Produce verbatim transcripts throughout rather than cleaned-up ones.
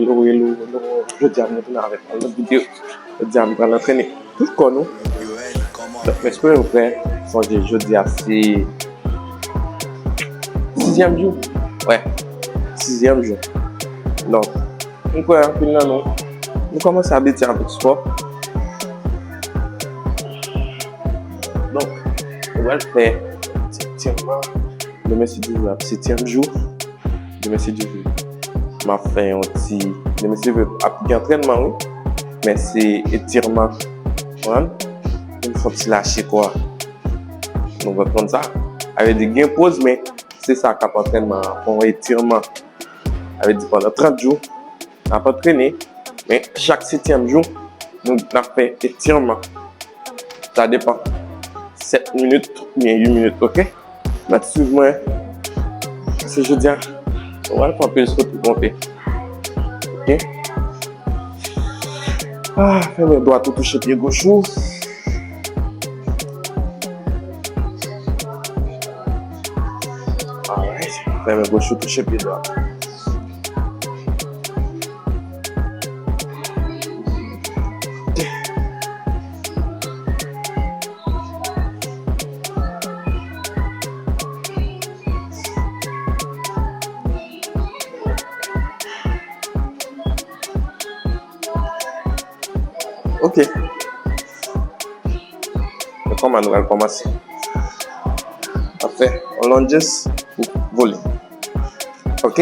Hello, hello, hello. Jodi a, m retounen avèk yon lòt videyo. Jodi a, m pral antrene tout kò nou. Donk, m espere nou prè. Sonje, jodi a, se sizyèm jou. Wè, sizyèm jou. Donk, m kwè anpil nan nou, nou kòmanse abitye avèk spò. Donk, nou pral fè ti etirman. Demen, si Dye vle, ap setyèm jou. Demen, si Dye vle, m ap fè yon ti, demen, si Dye vle, ap gen antrènman, wi. Men se etirman. Konprann? Pou n fè yon ti lache kò a. Nou konn sa. Sa vle di gen poz, men se sa k ap antrènman an. Fè yon etirman. Sa vle di pandan trant jou, n ap antrene, men chak setyèm jou, nou, n ap fè etirman. Sa depann. Sèt minit oubyen uit minit, oke? Mèt swiv mwen. Paske jodi a, nou pral fè anpil sote ponpe. Oke? Ah, fèmen dwat ou touche pye goch ou. Alright. Fèmen goch ou touche pye dwat. Ok. Men kòman nou pral kòmanse? N ap fè yon lunges pou vole. Ok?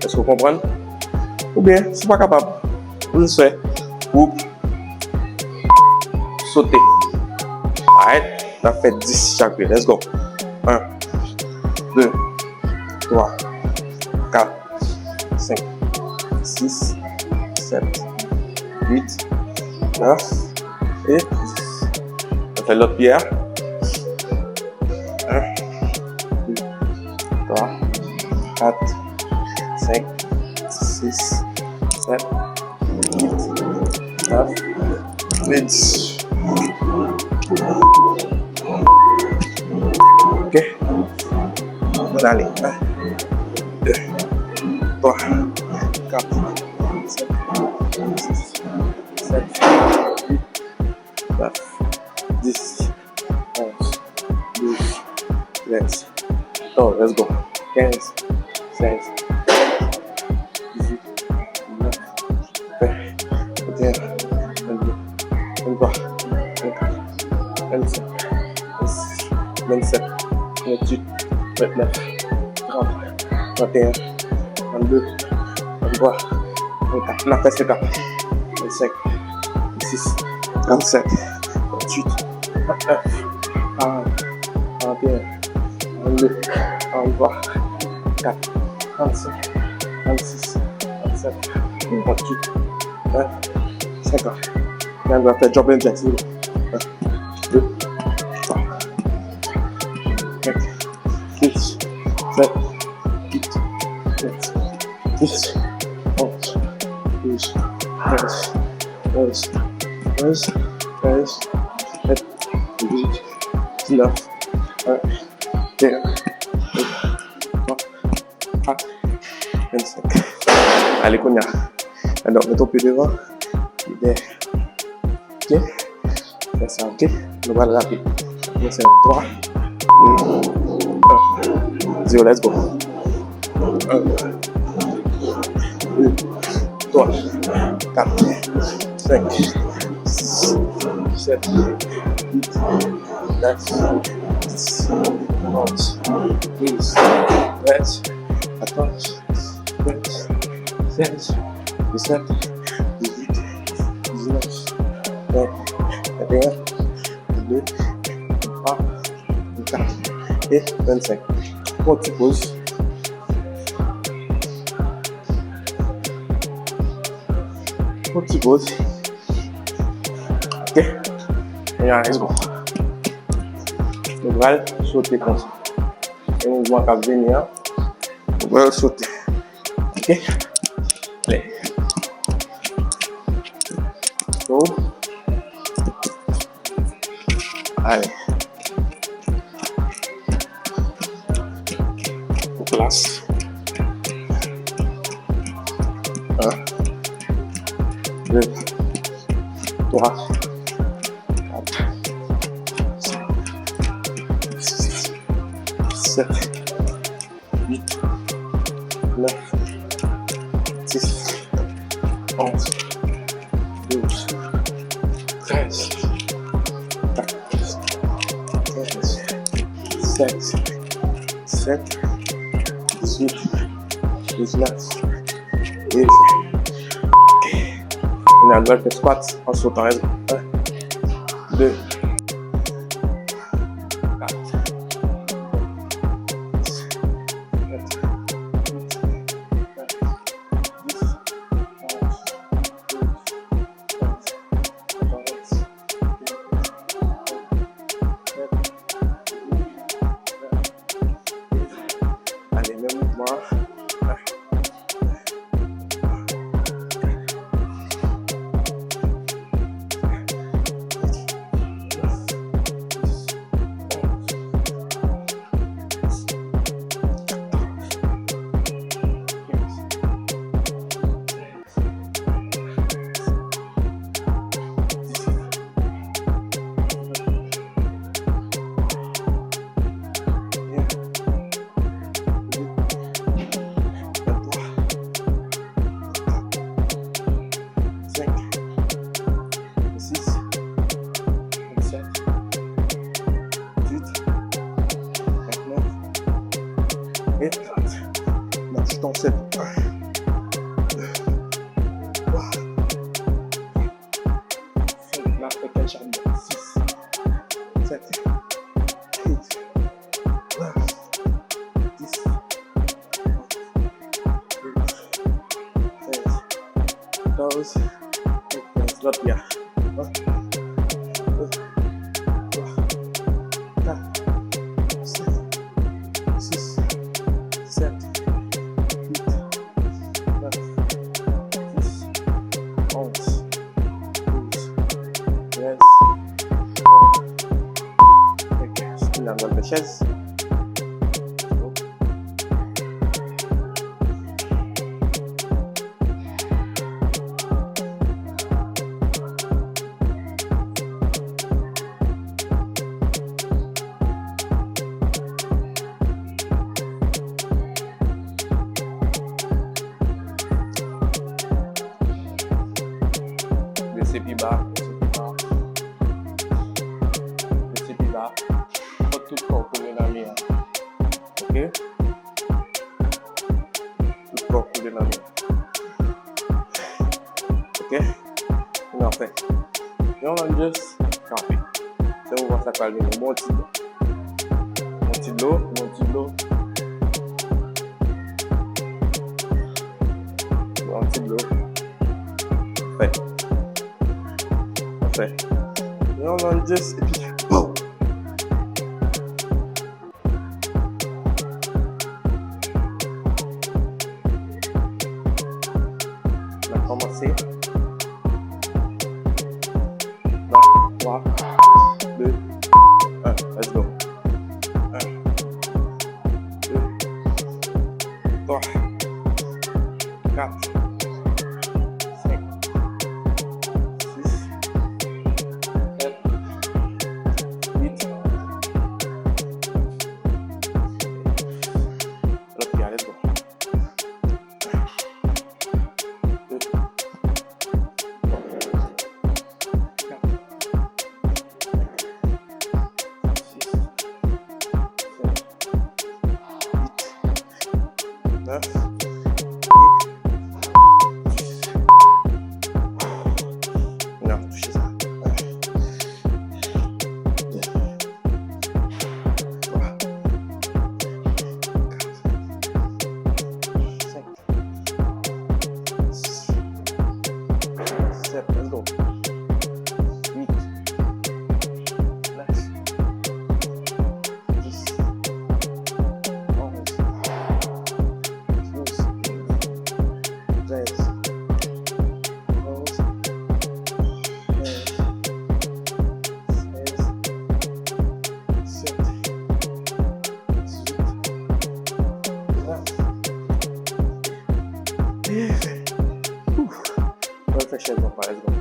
Èske w konprann? Oubyen, si w pa kapab, ou jis fè woup, sote. Alright? N ap fè dis chak pye. Let's go. En, de, twa, kat, senk, sis, sèt, uit, nèf e dis. N ap fè lòt pye a. En, de, twa, kat, senk, sis, sèt, uit, nèf e dis. Ok. Ann ale. En, de, twa, kat, senk, sis, sèt, uit, nèf, dis, onz, douz, trèz, katòz, let's go. Kenz, sèz, dizuit, diznèf, ven, venteyen, vennde, venntwa, vennkat, vennsenk, vennsis, vennsèt, vennuit, ventnèf, trant, trannteyen, trannde, tranntwa, trannkat. N ap fè senkant. Vennsenk, vennsis, trannsèt, venntuit, trantnèf, karant, karanteyen, karannde, karanntwa, karannkat, karannsenk, karannsis, karannsèt, karantuit, ven, senkant. N ap fè jump and jacks, wi. En, de, twa, kat, senk, sis, sèt, uit, nèf, dis, onz, douz, trèz, katòz, kenz, sèz, vennsèt, dizuit, diznèf, ven, venteyen, vennde, vennkat, vennsenk. Ale kounye a. Donk, mete yon pye devan, pye dèyè. Ok? Fè sa, ok? Nou pral rapid. Mwen se twa, de, en, zewo, let's go. En, de, twa, kat, senk, sis, sèt, uit, nèf, dis, onz, douz, trèz, katòz, kenz, sèz, disèt, dizuit, diznèf, ven, venteyen, vennde, venntwa, vennkat e vennsenk. Pran ti poz. Pran ti poz. Ok. Kounye a, let's go. Nou pral sote konsa. E mouvman k ap vini an, nou pral sote. Ok? Ale. So. Ale. Plas. De, twa, kat, senk, sis, sèt, uit, nèf, dis, onz, douz, trèz, katòz, kenz, sèz, disèt, dizuit, diznèf, ven. Ok. Kounye a nou pral fè squat an sotan. Yen. Yen, de, kat, senk, sèt, uit, nèf, dis, onz, douz, trèz, katòz, kenz, sèz, disèt, dizuit, diznèf, ven. Ale, menm mouvman an. Senk, sis, sèt, uit, nèf, e kat. N ap chita yon sèt. Twa. Senk, n ap fè kèk chak bò. Sis, sèt, uit, nèf, dis, onz, douz, trèz, katòz, kenz. Lòt pye a. Yen, de, twa, kat, senk, sis, sèt, uit, nèf, dis, onz, douz, trèz, katòz. Ok, kounye a nou al fè chèz. Bese pi ba, bese pi ba. Bese pi ba. Fò tout kò w kole nan mi an. Ok? Tout kò w kole nan mi an. Ok? Kounye a w fè yon lunges kanpe. Se mouvman sa k pral vini. Bon ti dlo. Bon ti dlo, bon ti dlo. Bon ti dlo. Fè. Fè. Yon lunges epi boum! N ap kòmanse. Nan twa, de, en, let's go. En, de, twa, kat, senk, sis, sèt, uit. Lòt pye a, let's go. De, twa, kat, senk, sis, sèt, uit, nèf, e Let's go.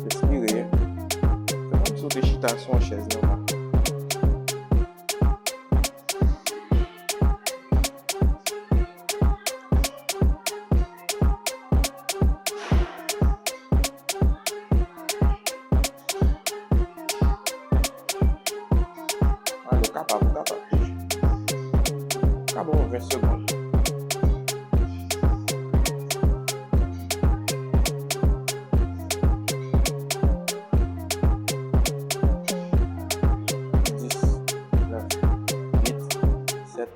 Respire. Se kòmsi w te chita sou yon chèz nòmal. Ale, ou kapab, ou kapab. Ou ka ban mwen ven segonn. Dis, nèf, uit, sèt,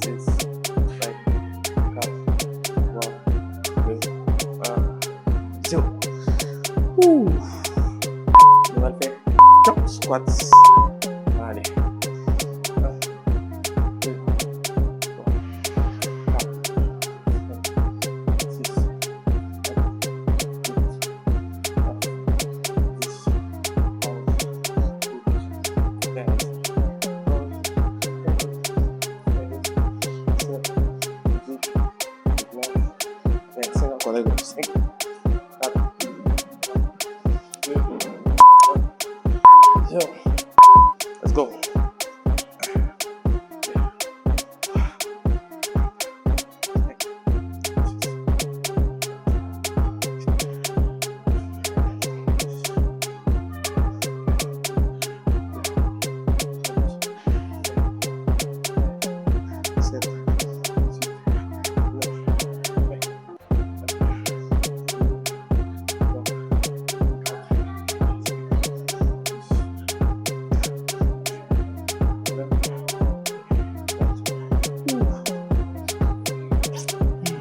sis, senk, kat, twa, de, en, zewo. Ouh. Nou pral fè jump squats. Ale. En, de, twa, kat, senk, sis, sèt, uit, nèf, dis, onz, douz, trèz, katòz, kenz, sèz, disèt, dizuit, diznèf, vennsenk ankò, let's go. Senk, kat, de, en, zewo. Let's go.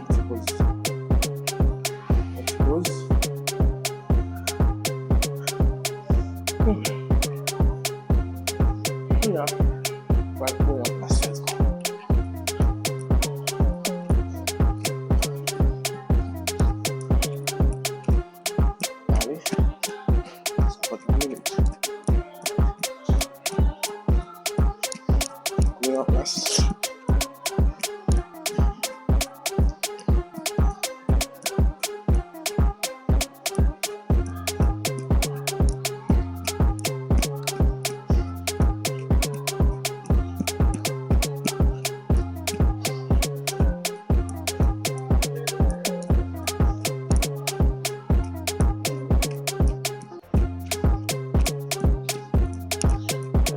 Ti poz. Ti poz. Kounye a, pral pran yon plas, let's go. Ale. Sa pa twòp minit. Kounye a, plas.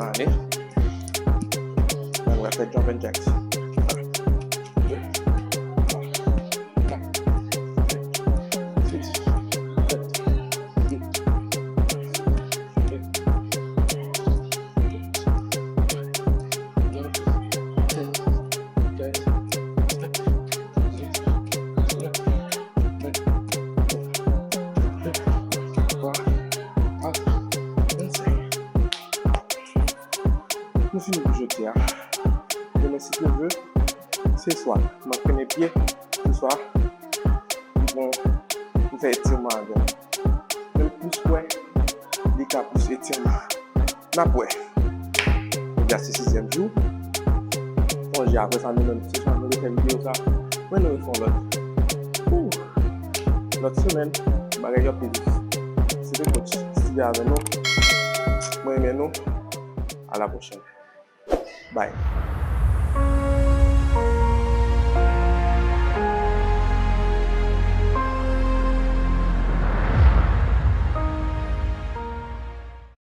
Ale. Mwen, mwen fè jumping jacks. Nou fini pou jodi a. Demen, si Dye vle, se swa m ap trennen pye, se swa m pran, m fè etirman avè l. Men m plis kwè li ka plis etirman. N ap wè. Jodi a se sizyèm jou. Sonje, apre sa, nou menm, se swa nou refè videyo sa, mwen nou refè yon lòt. Ouh. Lòt semèn, bagay yo ap pi dous. Se te coach Steve avè nou. Mwen renmen nou. À la prochaine. Bye.